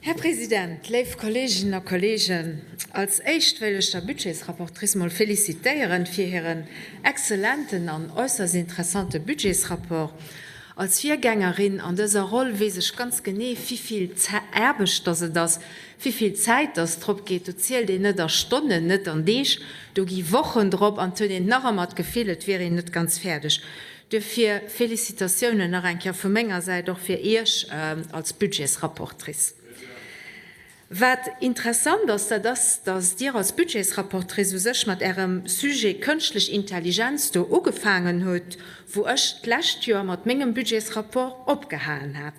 Här President, léif Kolleeginnen a Kolleegen, als Éischt wéilt ech der Budgetsrapportrice mol félicitéieren fir hiren exzellenten an äusserst interessante Budgetsrapport. Als Virgängerin an dëser Roll weess ech ganz genee, wivill Aarbecht dass et ass, wivill Zäit dass drop geet. Do zielt een net a Stonnen, net an Deeg, do gi Wochen drop an et huet een nach ëmmer d'Gefill, et wier een net ganz fäerdeg. Duerfir Félicitatiounen nach eng Kéier vu menger Säit och fir Iech als Budgetsrapportrice. Wat interessant ass, dat ass, dass Dir als Budgetsrapportrice u sech mat Ärem Sujet Kënschtlech Intelligenz do ugefaangen hutt, wou ech d'lescht Joer mat mengem Budgetsrapport opgehalen hat.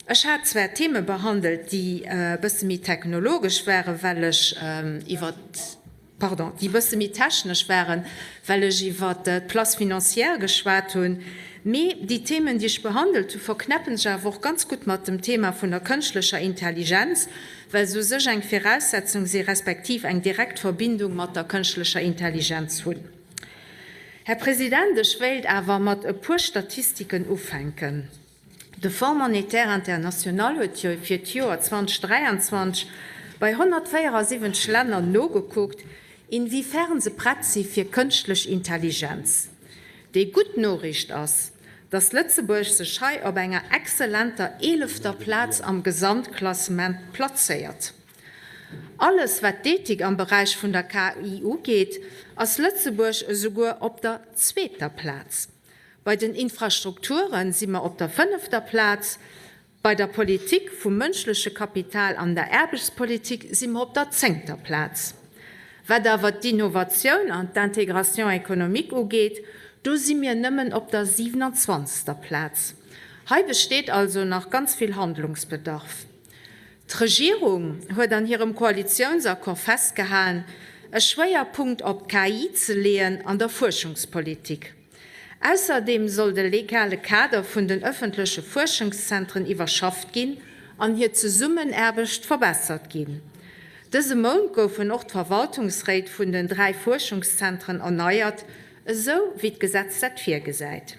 Ech hat zwar Theme behandelt, déi e bësse méi technologesch waren, well ech iwwert. pardon, déi e bësse méi technesch waren, well ech iwwer d'Place financière geschwat hunn. Mee déi Themen, déi ech behandelt hu verknäppen sech awer och ganz gutt mat dem Thema vun der kënschtlecher Intelligenz, well se u sech eng Viraussetzung si respektiv eng direkt Verbindung mat der kënschtlecher Intelligenz hunn. Här President, ech wéilt awer mat e puer Statistiken ufänken. De Fonds monétaire international huet jo fir d'Joer 2023 bei 174 Länner nogekuckt, inwiefern se prett si fir kënschtlech Intelligenz. Déi gutt Noriicht ass, datt Lëtzebuerg sech hei op enger exzellenter eelefter Plaz am Gesamtklassement plazéiert. Alles wat d'Ethik am Beräich vun der KI ugeet, ass Lëtzebuerg esouguer op der zweeter Plaz. Bei den Infrastrukture si mer op der fënnefter Plaz, bei der Politik vum mënschleche Kapital an der Aarbechtspolitik si mer op der zéngter Plaz. Wat awer d'Innovatioun an d'Intégration économique ugeet, do si mir nëmmen op der 27. Plaz. Hei besteet also nach ganz vill Handlungsbedarf. D'Regierung huet an hirem Koalitiounsaccord festgehalen, e Schwéierpunkt op d'KI ze leeën an der Fuerschungspolitik. Ausserdeem soll de legale Kader vun den ëffentleche Fuerschungszentren iwwerschafft ginn an hir Zesummenaarbecht verbessert ginn. Dëse Mount goufen och d'Verwaltungsréit vun den 3 Fuerschungszentren erneiert, esou wéi d'Gesetz dat virgesäit.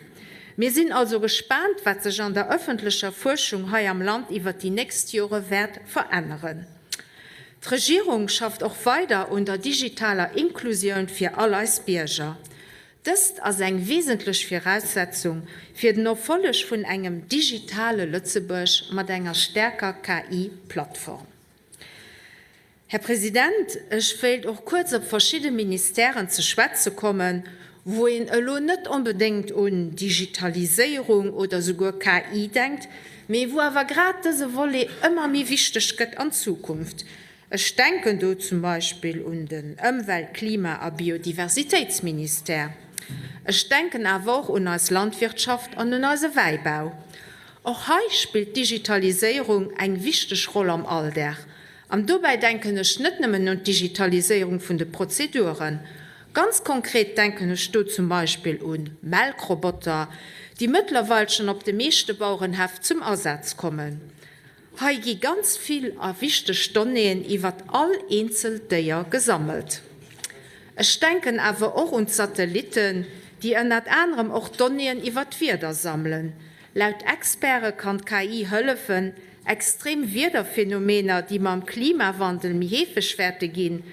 Mir sinn also gespaant, wat sech an der ëffentlecher Fuerschung hei am Land iwwert déi nächst Jore wäert veränneren. D'Regierung schafft och weider un der digitaler Inklusioun fir all eis Bierger. Dëst ass eng wesentlech Viraussetzung fir den Erfolleg vun engem digitale Lëtzebuerg mat enger staarker KI-Plattform. Här President, ech wéilt och kuerz op verschidde Ministèren ze schwätze kommen, wou een elo net onbedéngt un Digitaliséierung oder souguer KI denkt, mee wou awer grad dëse Volet ëmmer méi wichteg gëtt an Zukunft. Ech denken do zum Beispill un den Ëmwelt-, Klima a Biodiversitéitsministère. Ech denken awer och un eis Landwirtschaft an un eise Wäibau. Och hei spillt d'Digitaliséierung eng wichteg Roll am Alldag. An dobäi denken ech net nëmmen un d'Digitaliséierung vun de Prozeduren. Ganz konkret denken ech do zum Beispill u Melkroboter, déi mëttlerweil schonn op de meeschte Bauerenhäff zum Asaz kommen. Hei gi ganz vill a wichteg Donnéeën iwwert all eenzelt Déier gesammelt. Ech denken awer och un d'Satellitten, déi ënnert anerem och Donnéeën iwwer d'Wieder sammelen. Laut Experte kann d'KI hëllefen, extrem Wiederphenomener, déi mam Klimawandel méi heefeg wäerte ginn,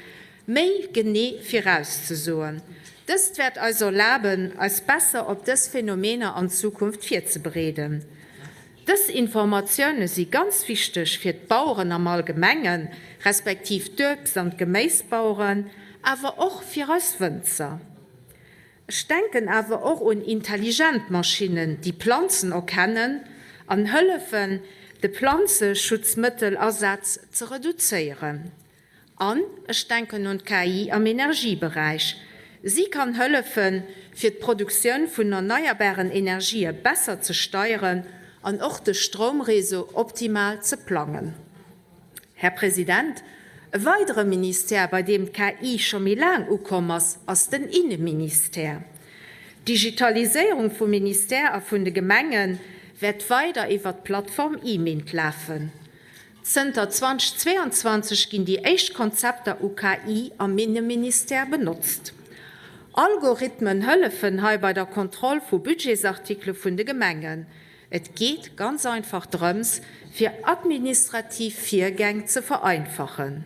méi genee virauszesoen. Dëst wäert eis erlaben, eis besser op dës Phenomener an Zukunft virzebereeden. Dës Informatioune si ganz wichteg fir d'Baueren am Allgemengen, respektiv d'Uebst an d'Geméisbaueren, awer och fir eis Wënzer. Ech denken awer och un intelligent Maschinnen, déi Planzen erkennen an hëllefen, de Planzeschutzmëttelasaz ze reduzéieren. An ech denken un d'KI am Energieberäich. Si kann hëllefen, fir d'Produktioun vun erneierbaren Energië besser ze steieren an och de Stroumreseau optimal ze plangen. Här President, e weidere Ministère, bei deem d'KI scho méi laang ukomm ass, ass den Inneministère. D'Digitaliséierung vum Ministère a vun de Gemenge wäert weider iwwert d'Plattform eMint lafen. Zënter 2022 ginn déi éischt Konzepter u KI am Inneministère benotzt. Algorithmen hëllefen hei bei der Kontroll vu Budgetsartikele vun de Gemengen. Et geet ganz einfach drëms, fir administrativ Virgäng ze vereinfachen.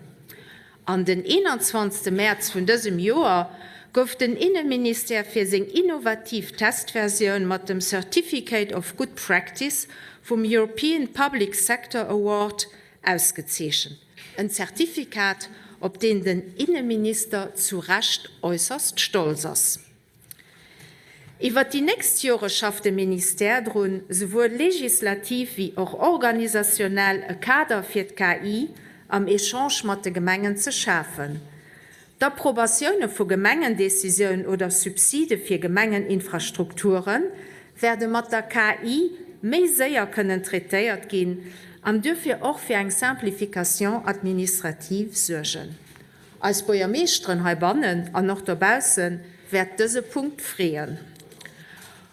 An den 21. Mäerz vun dësem Joer gouf den Inneministère fir seng innovativ Testversioun mat dem Certificate of Good Practice vum European Public Sector Award ausgezeechent. En Zertifikat, op deen den Inneminister zu Recht äusserst stolz ass. Iwwert déi nächst Jore schafft de Ministère drun, souwuel legislativ wéi och organisationnell e Kader fir d'KI am Echange mat de Gemengen ze schafen. D'Approbatioune vu Gemengendecisioun oder Subside fir Gemengeninfrastrukture wäerde mat der KI méi séier kënnen traitéiert ginn an duerfir och fir eng Simplification administrative suergen. Eis Buergermeeschteren heibannen an och dobausse wäert dëse Punkt freeën.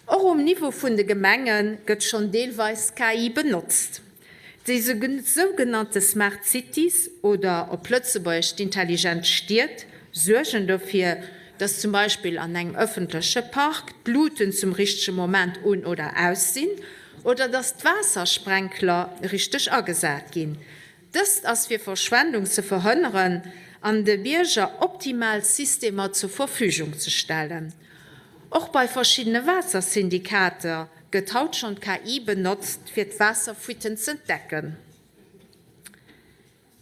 Och um Niveau vun de Gemenge gëtt schonn deelweis KI benotzt. Déi sougenannte Smart Cities oder op Lëtzebuergesch d'intelligent Stied suergen dofir, dass zum Beispill an engem ëffentleche Park d'Luuten zum richtege Moment un oder aus sinn oder dass d'Waassersprenkler richteg agesat ginn. Dëst ass fir Verschwendung ze verhënneren an de Bierger optimal Systemer zur Verfügung ze stellen. Och bei verschiddene Waassersyndikater gëtt haut schonn d'KI benotzt, fir d'Waasserfuitten z'entdecken.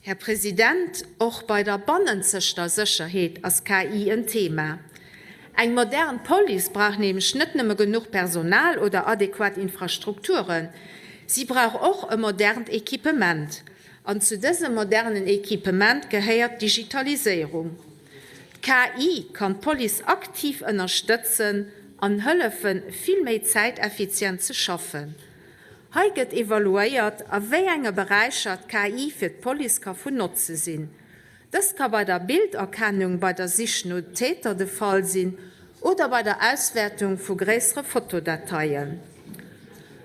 Här President, och bei der bannenzegter Sécherheet ass KI en Thema. Eng modern Police brauch nämlech net nëmme genuch Personal oder adequat Infrastrukturen, si brauch och e modernt Equipement. An zu dësem modernen Equipement gehéiert d'Digitaliséierung. D'KI kann d'Police aktiv ënnerstëtzen an hëllefen, vill méi zäiteffizient ze schaffen. Hei gëtt evaluéiert, a wéi enge Beräicher d'KI fir d'Police ka vun Notze sinn. Dëst ka bei der Bilderkennung bei der Sich no Täter de Fall sinn oder bei der Auswäertung vu gréissere Fotodateien.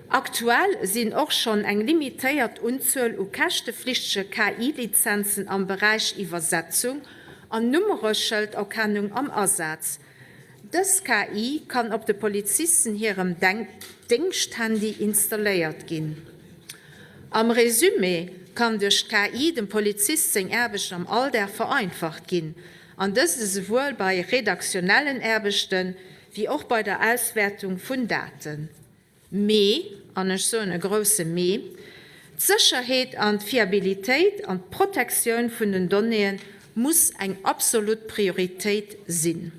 Aktuell sinn och schonn eng limitéiert Unzuel u käschteflichtege KI-Lizenzen am Beräich Iwwersetzung an Nummereschëlderkennung am Asaz. Dës KI kann op de Polizisten hirem Déngschthandy installéiert ginn. Am Resumé kann duerch d'KI dem Polizist seng Aarbecht am Alldag vereinfacht ginn, an dëst esouwuel bei redaktionellen Aarbechte wéi och bei der Auswäertung vun Daten. Mee, an ech soen e grousse Mee, d'Sécherheet an d'Fiabilitéit an d'Protektioun vun den Donnéeë muss eng absolut Prioritéit sinn.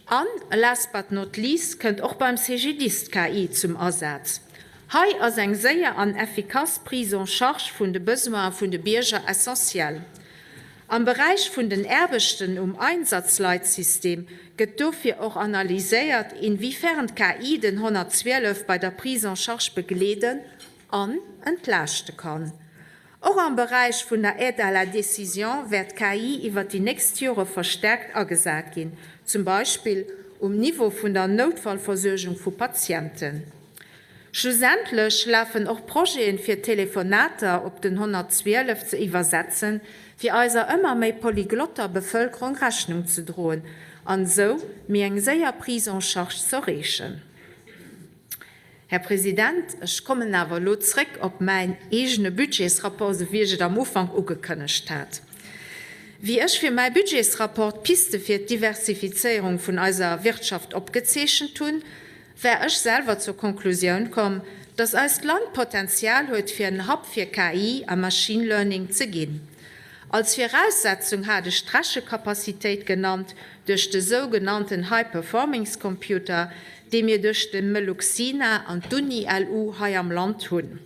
An, last but not least, kënnt och beim CGDIS d'KI zum Asaz. Hei ass eng séier an effikass Prise en charge vun de Besoine vun de Bierger essentiell. Am Beräich vun den Aarbechten um Einsatzleitsystem gëtt dofir och analyséiert, inwiefern d'KI den 112 bei der Prise en charge begleeden an entlaaschte kann. Och am Beräich vun der Aide à la décision wäert d'KI iwwert déi nächst Jore verstärkt agesat ginn, zum Beispill um Niveau vun der Noutfallversuergung vu Patienten. Schlussendlech lafen och Projeten, fir d'Telefonater op den 112 ze iwwersetzen, fir eiser ëmmer méi polyglotter Bevëlkerung Rechnung ze droen an esou méi eng séier Prise en charge z'erreechen. Här President, ech kommen awer elo zréck op mäin eegene Budgetsrapport, esou wéi ech et am Ufank ugekënnegt hat. Wéi ech fir mäi Budgetsrapport d'Piste fir d'Diversifizéierung vun eiser Wirtschaft opgezeechent hunn, war ech selwer zur Konklusioun komm, dass eist Land Potenzial huet fir en Hub fir KI a Machine Learning ze ginn. Als Viraussetzung hat ech d'Rechekapazitéit genannt duerch de sou genannten High Performance Computer, dee mir duerch de Meluxina an d'Uni-LU hei am Land hunn.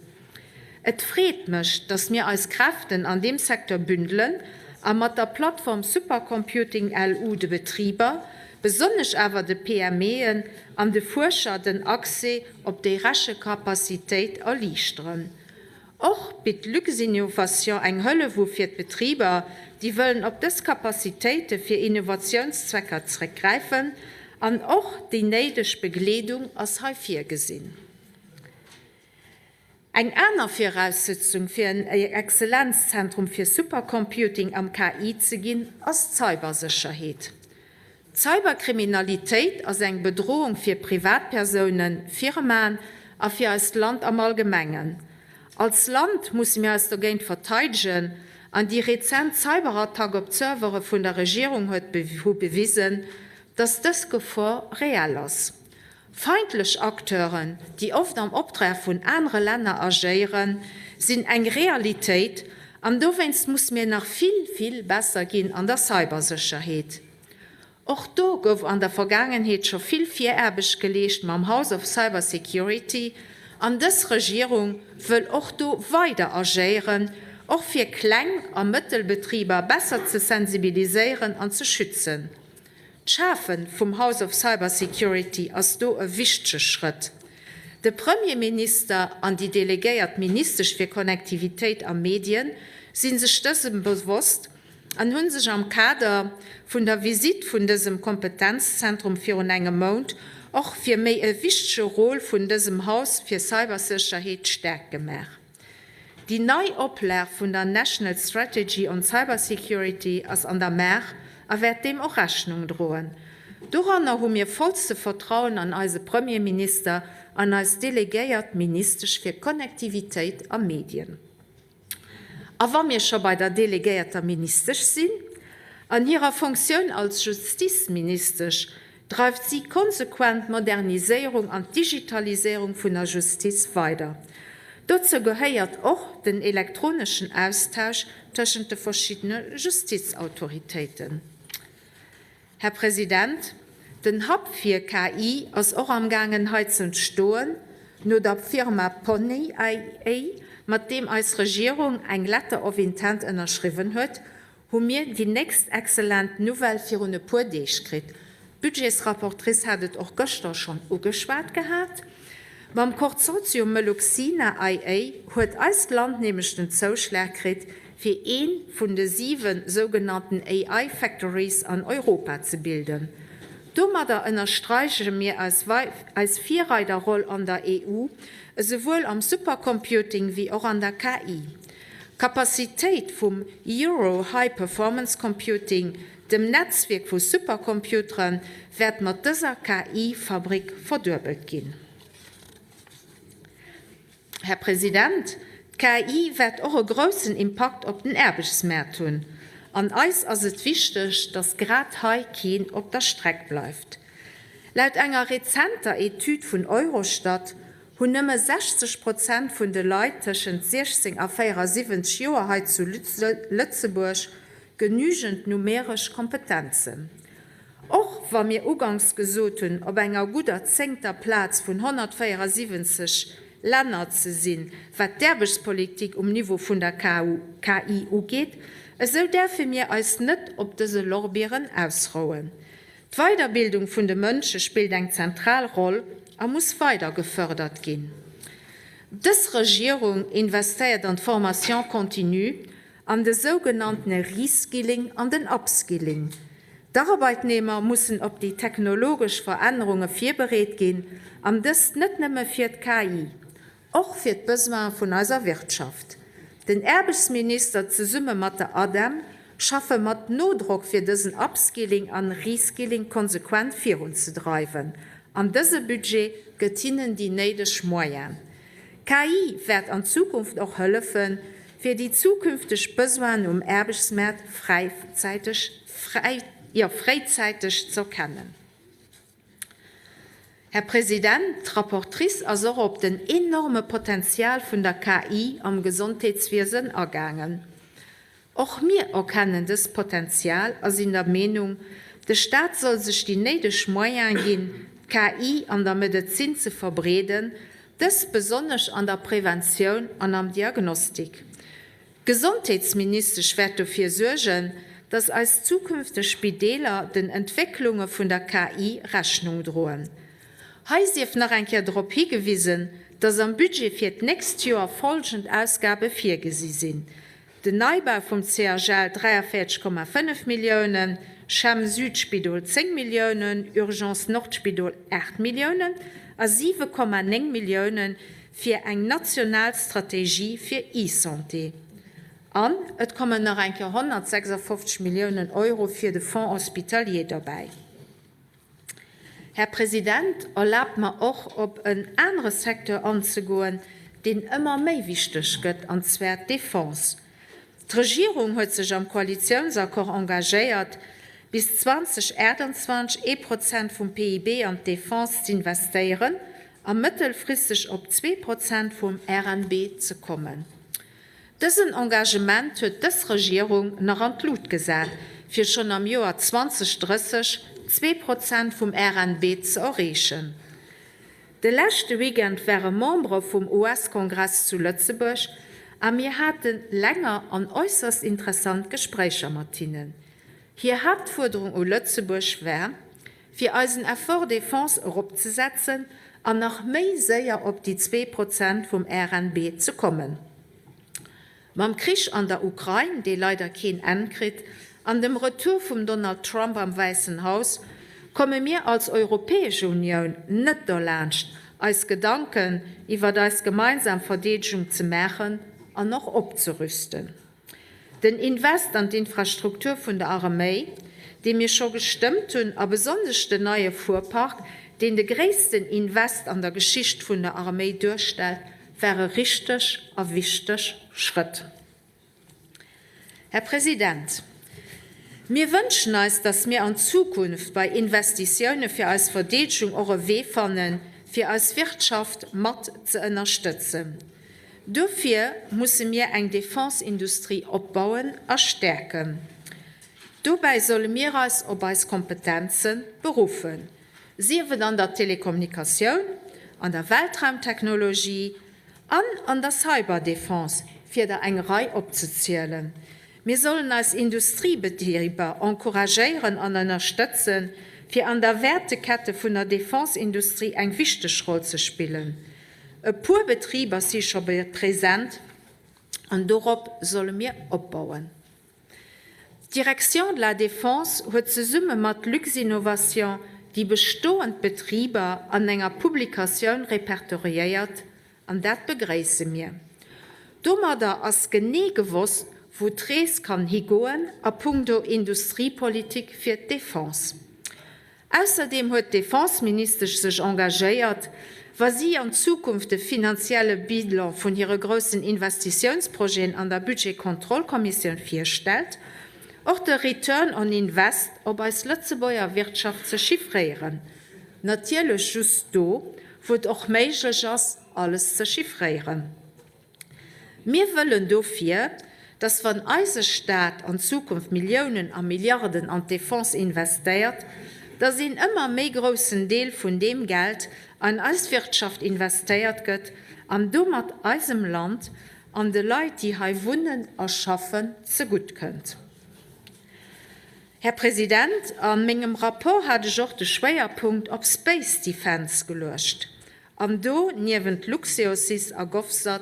Et freet mech, dass mir eis Kräften an deem Secteur bündelen a mat der Plattform Supercomputing LU de Betriber, besonnesch awer de PMEen an de Fuerscher den Accès op déi Rechekapazitéit erliichteren. Och bitt Luxinnovation eng Hëllef u fir d'Betriber, déi wëllen op dës Kapazitéite fir Innovatiounszwecker zréckgräifen, an och déi néideg Begleedung ass hei virgesinn. Eng aner Viraussëtzung fir en Exzellenzzentrum fir Supercomputing am KI ze ginn, ass d'Cybersécherheet. D'Cyberkriminalitéit ass eng Bedrohung fir Privatpersounen, Firmaen a fir eist Land am Allgemengen. Als Land musse mir eis dogéint verteidegen an déi rezent Cyberattack op d'Servere vun der Regierung huet hu bewisen, dass dës Gefor reell ass. Feindlech Acteuren, déi oft am Optrag vun anere Länner agéieren, sinn eng Realitéit an dowéinst musse mir nach vill, vill besser ginn an der Cybersécherheet. Och do gouf an der Vergaangenheet scho vill Viraarbecht geleescht mam House of Cyber Security an dës Regierung wëll och do weider agéieren, och fir Kleng a Mëttelbetriber besser ze sensibiliséieren an ze schützen. D'Schafe vum House of Cyber Security ass do e wichtege Schrëtt. De Premierminister an déi delegéiert Ministesch fir Connectivitéit a Medien si sech dësem bewosst an hu sech am Kader vun der Visitt vun dësem Kompetenzzentrum virun engem Mount och fir méi e wichtege Rôle vun dësem Haus fir Cybersécherheet staark gemaach. Déi nei Oplag vun der National Strategy on Cybersecurity ass an der Maach a wäert deem och Rechnung droen. Doranner hu mir vollste Vertrauen an eise Premierminister an eis delegéiert Ministesch fir Connectivitéit a Medien. A wa mir scho bei der delegéierter Ministesch sinn, An hirer Fonctioun als Justizministesch dreift si konsequent d'Moderniséierung an d'Digitaliséierung vun der Justiz weider. Dozou gehéiert och den elektroneschen Austausch tëschent de verschiddene Justizautoritéiten. Här President, den Hub fir KI ass och amgaangen hei ze entstoen, no der Firma Pony AI, mat deem eis Regierung eng Letter of Intent ënnerschriwwen huet, hu mir déi nächst excellent Nouvelle virun e puer Deeg kritt. D'Budgetsrapportrice hat et och gëschter schonn ugeschwat gehat. Mam Konsortium Meluxina IA huet eist Land nämlech den Zouschlag kritt, fir ee vun de 7 sougenannten AI Factories an Europa ze bilden. Domadder ënnersträiche mir eis Virreiderroll an der EU, esouwuel am Supercomputing wéi och an der KI. D'Capacitéit vum Euro High Performance Computing, dem Netzwierk vu Supercomputeren, wäert mat dëser KI-Fabrik verduebelt ginn. Här President, d'KI wäert och e groussen Impakt op den Aarbechtsmaart hunn. An eis ass et wichteg, dass grad hei keen op der Streck bleift. Laut enger rezenter Etüd vun Eurostat hunn nëmme 60 Prozent vun de Leit tëschent 16 a 74 Joer hei zu Lëtzebuerg genügend numeresch Kompetenzen. Och wa mir uganks gesot hunn, op enger gudder zéngter Plaz vun 174 Länner ze sinn, wat d'Aarbechtspolitik um Niveau vun der KI ugeet, esou däerfe mir eis net op dëse Lorbieren ausrouen. D'Weiderbildung vun de Mënsche spillt eng zentral Roll a muss weider gefërdert ginn. Dës Regierung investéiert an d'Formation continue, an de sougenanntene Reskilling an den Upskilling. D'Arbeitnehmer mussen op déi technologesch Verännerunge virbereet ginn, an dëst net nëmme fir d'KI, och fir d'Besoine vun eiser Wirtschaft. Den Aarbechtsminister zesumme mat der ADEM schaffe mat Nodrock fir dësen Upskilling an Reskilling konsequent virunzedreiwen, an dëse Budget gëtt hinnen déi néideg Moyen. KI wäert an Zukunft och hëllefen, fir déi zukünfteg Besoinen um Aarbechtsmaart fréizäiteg z'erkennen. Här President, d'Rapportrice ass och op den enorme Potenzial vun der KI am Gesondheetswiesen agaangen. Och mir erkennen dëst Potenzial a sinn der Meenung, de Staat soll sech déi néideg Moyen ginn, d'KI an der Medezin ze verbreeden, dëst besonnesch an der Preventioun an am Diagnostik. D'Gesondheetsministesch wäert dofir suergen, dass eis zukünfteg Spideeler den Entwécklunge vun der KI Rechnung droen. Hei sief nach eng Kéier drop higewisen, dass am Budget fir d'nächst Joer folgend Ausgabe virgesi sinn, Den Neibau vum CHL 43,5 Milliounen, CHEM Südspidol 10 Milliounen, Urgence Nordspidol 8 Milliounen a 7,9 Millioune fir eng national Strategie fir eSanté. An et kommen nach eng Kéier 156 Milliounen Euro fir de Fonds hospitalier derbäi. Här President, erlaabt mer och, op en anere Secteur anzegoen, deen ëmmer méi wichteg gëtt, an zwar d'Defense. D'Regierung huet sech am Koalitiounsaccord engagéiert, bis 2028 ee Prozent vum PIB an d'Defense z'investéieren a mëttelfristeg op 2% vum RNB ze kommen. Dësen Engagement huet dës Regierung nach an d'Lut gesat, fir schonn am Joer 2030 2% vum RNB ze erreechen. De leschte Weekend ware Membere vum US-Kongress zu Lëtzebuerg a mir hate länger an äusserst interessant Gespréicher mat hinnen. Hir Haaptfuerderung u Lëtzebuerg war, fir eisen Effort Défense eropzesetzen an nach méi séier op déi 2% vum RNB ze kommen. Mam Krich an der Ukrain, dee leider keen Enn kritt, an dem Retour vum Donald Trump am Wäissen Haus, komme mir als Europäesch Unioun net dolaanscht, eis Gedanken iwwert eis gemeinsam Verdeedegung ze maachen an och opzerüsten. Den Invest an d'Infrastruktur vun der Arméi, dee mir scho gestëmmt hunn, a besonnesch den neie Fuerpark, deen de gréissten Invest an der Geschicht vun der Arméi duerstellt, ware richteg a wichteg Schrëtt. Här President, mir wënschen eis, datt mir an Zukunft bei Investitioune fir eis Verdeedegung och e Wee fannen, fir eis Wirtschaft mat ze ënnerstëtzen. Dofir musse mir eng Defense-Industrie opbauen a stäerken. Dobäi solle mir eis op eis Kompetenze beruffen. Sief et an der Telekommunikatioun, an der Weltraumtechnologie an an der Cyberdefense, fir der eng Rei opzezielen. Mir sollen eis Industriebetriber encouragéieren an ënnerstëtzen, fir an der Wäertekette vun der Defenseindustrie eng wichteg Roll ze spillen. E puer Betriber si scho present an dorop solle mir opbauen. D'Direction de la Défense huet zesumme mat Luxinnovation déi bestoend Betriber an enger Publikatioun repertoriéiert, an dat begréisse mir. Domadder ass genee gewosst, wou d'Rees kann higoen a puncto Industriepolitik fir d'Defense. Ausserdeem huet d'Defenseministesch sech engagéiert, wa si an Zukunft de finanzielle Bilan vun hire groussen Investitiounsprojeten an der Budgetkontrollkommissioun virstellt, och de Return on Invest op eis Lëtzebuerger Wirtschaft ze chiffréieren. Natierlech just do, wou et och méiglech ass, alles ze chiffréieren. Mir wëllen dofir, dass wann eise Stat an Zukunft Milliounen a Milliarden an d'Defense investéiert, dass een ëmmer méi groussen Deel vun deem Geld an eis Wirtschaft investéiert gëtt an domat eisem Land an de Leit, déi hei wunnen a schaffen, zegutt kënnt. Här President, a mengem Rapport hat ech och de Schwéierpunkt op Space Defense geluecht. An do, niewent Luxeosys a GovSat,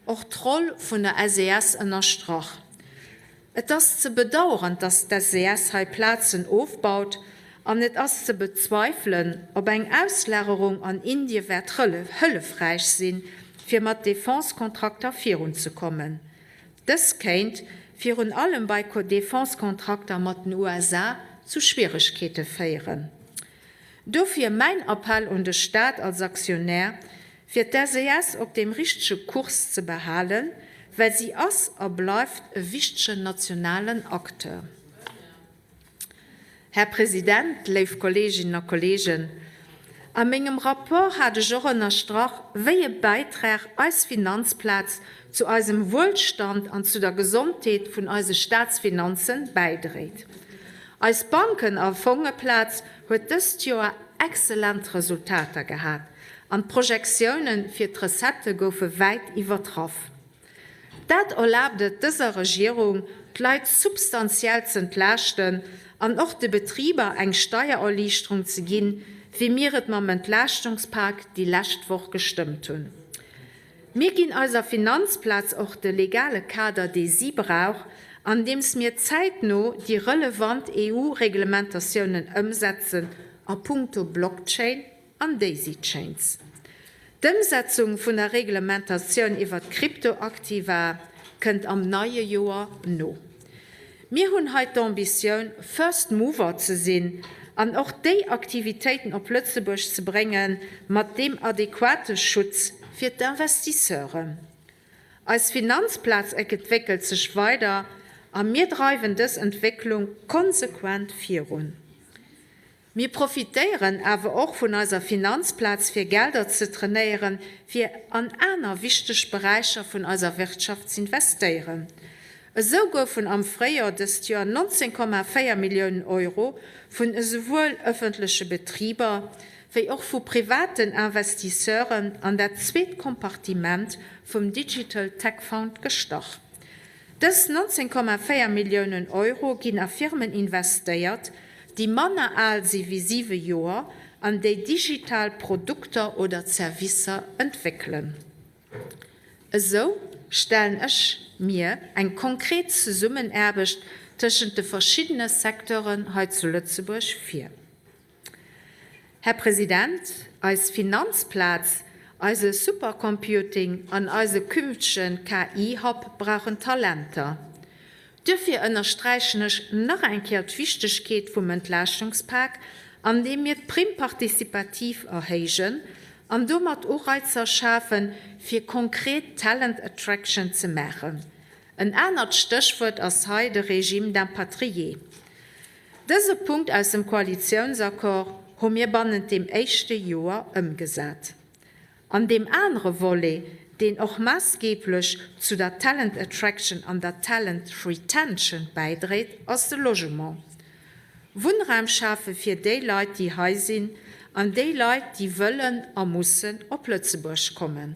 och d'Roll vun der SES ënnerstrach. Et ass ze bedauern, dass d'SES hei Plazen ofbaut, an et ass ze bezweifelen, ob eng Auslagerung an Indie wäert hëllefräich sinn, fir mat Defense-Kontrakter virunzekommen. Dës kéint virun allem bei Defense-Kontrakter mat den USA zu Schwieregkeete féieren. Dofir mäin Appell un de Staat als Aktionär, fir d'SES op deem richtege Kurs ze behalen, well si ass a bleift e wichtegen nationalen Acteur. Här President, léif Kolleeginnen a Kolleegen, a mengem Rapport hat ech och ënnerstrach, wéi e Bäitrag eis Finanzplaz zu eisem Wuelstand an zu der Gesondheet vun eise Staatsfinanzen bäidréit. Eis Banken a Fongeplaz huet dëst Joer excellent Resultater gehat an d'Projektioune fir d'Recettë goufe wäit iwwertraff. Dat erlaabt et dëser Regierung, d'Leit substantiell z'entlaaschten an och de Betriber eng Steiererliichterung ze ginn, wéi mir et mam Entlaaschtungs-Pak déi lescht Woch gestëmmt hunn. Mir ginn eiser Finanzplaz och de legale Kader, dee si brauch, andeems mir zäitno déi relevant EU-Reglementatiounen ëmsetzen a puncto Blockchain an Daisy Chains. D'Ëmsetzung vun der Reglementatioun iwwert d'Kryptoaktiva kënnt am neie Joer no. Mir hunn hei d'Ambitioun, First Mover ze sinn. An och déi Aktivitéiten op Lëtzebuerg ze bréngen, mat deem adequate Schutz fir d'Investisseuren. Eis Finanzplaz entwéckelt sech weider a mir dreiwen dës Entwécklung konsequent virun. Mir profitéieren awer och vun eiser Finanzplaz fir Gelder ze trainéieren, fir an aner wichteg Beräicher vun eiser Wirtschaft z'investéieren. Esou goufen am Fréijoer dëst Joer 19,4 Milliounen Euro vun esouwuel ëffentleche Betriber wéi och vu privaten Investisseuren an dat zweet Kompartiment vum Digital Tech Fund gestach. Dës 19,4 Milliounen Euro ginn a Firmen investéiert, déi manner al si wéi siwe Joer an déi digital Produkter oder Zerwisser entwéckelen. Esou stellen ech mir eng konkret Zesummenaarbecht tëschent de verschiddene Secteuren hei zu Lëtzebuerg vir. Här President, eis Finanzplaz, eise Supercomputing an eise künftege KI-Hub brauchen Talenter. Duerfir ënnersträichen ech nach eng Kéier d'Wichtegkeet vum Entlaaschtungspak, an deem mir d'Prime participative erhéijen an domat Ureizer schafen, fir konkret Talent Attraction ze maachen. En anert Stéchwuert ass hei de Régime d'impatrié. Dëse Punkt aus dem Koalitiounsaccord hu mir bannent deem éischte Joer ëmgesat. An deem anere Volet, deen och maassgeeblech zu der Talent Attraction an der Talent Retention bäidréit, ass de Logement. Wunnraum schafe fir déi Leit, déi hei sinn, an déi Leit, déi wëllen a mussen op Lëtzebuerg kommen.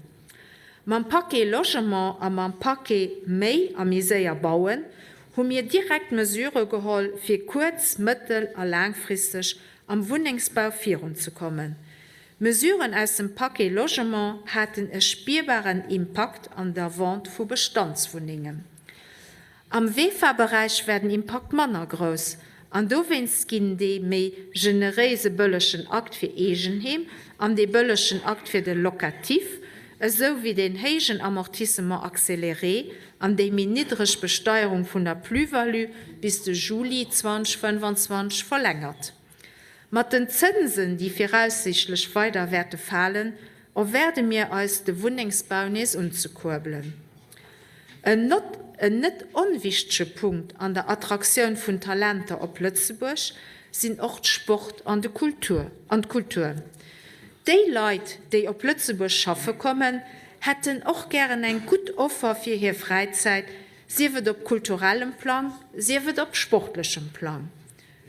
Mam Paquet Logement a mam Paquet méi a méi séier bauen hu mir direkt Mesurë geholl, fir kuerz-, mëttel a laangfristeg am Wunnengsbau virunzekommen. D'Mesuren aus dem Paquet Logement haten e spierbaren Impakt an der Vente vu Bestandswunnengen. Am VEFA-Beräich war den Impakt manner grouss an dowéinst ginn dee méi generéise bëllegen Akt fir Eegenheem an dee bëllegen Akt fir de Locatif esou wéi deen héijen Amortissement accéléré an déi méi niddreg Besteierung vun der Plus-value bis de Juli 2025 verlängert. Mat den Zënsen, déi viraussiichtlech weider wäerte falen, erwaarde mir eis, de Wunnengsbau nees unzekuerbelen. En net onwichtege Punkt an der Attraktioun vun Talenter op Lëtzebuerg sinn och d'Sport an d'Kultur. Déi Leit, déi op Lëtzebuerg schaffe kommen, hätten och gären eng gutt Offer fir hir Fräizäit, sief et op kulturellem Plang, sief et op sportlechem Plang.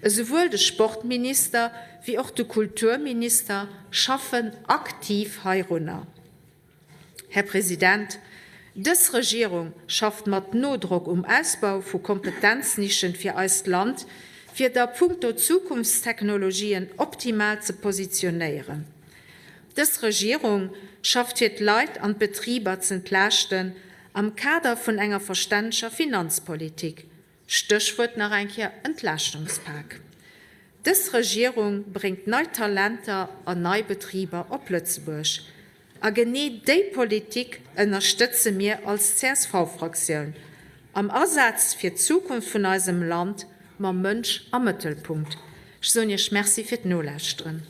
Esouwuel de Sportminister wéi och de Kulturminister schaffen aktiv heirunner. Här President, dës Regierung schafft mat Nodrock um Ausbau vu Kompetenznischen fir eist Land, fir et a puncto Zukunftstechnologien optimal ze positionéieren. Dës Regierung schafft fir d'Leit an d'Betriber z'entlaaschten am Kader vun enger verstänneger Finanzpolitik. Stéchwuert nach eng Kéier Entlaaschtungspak. Dës Regierung bréngt nei Talenter an nei Betriber op Lëtzebuerg. A genee déi Politik ënnerstëtze mir als CSV-Fraktioun am Asaz fir d'Zukunft vun eisem Land mam Mënsch am Mëttelpunkt. Ech soen Iech Merci fir d'Nolauschteren.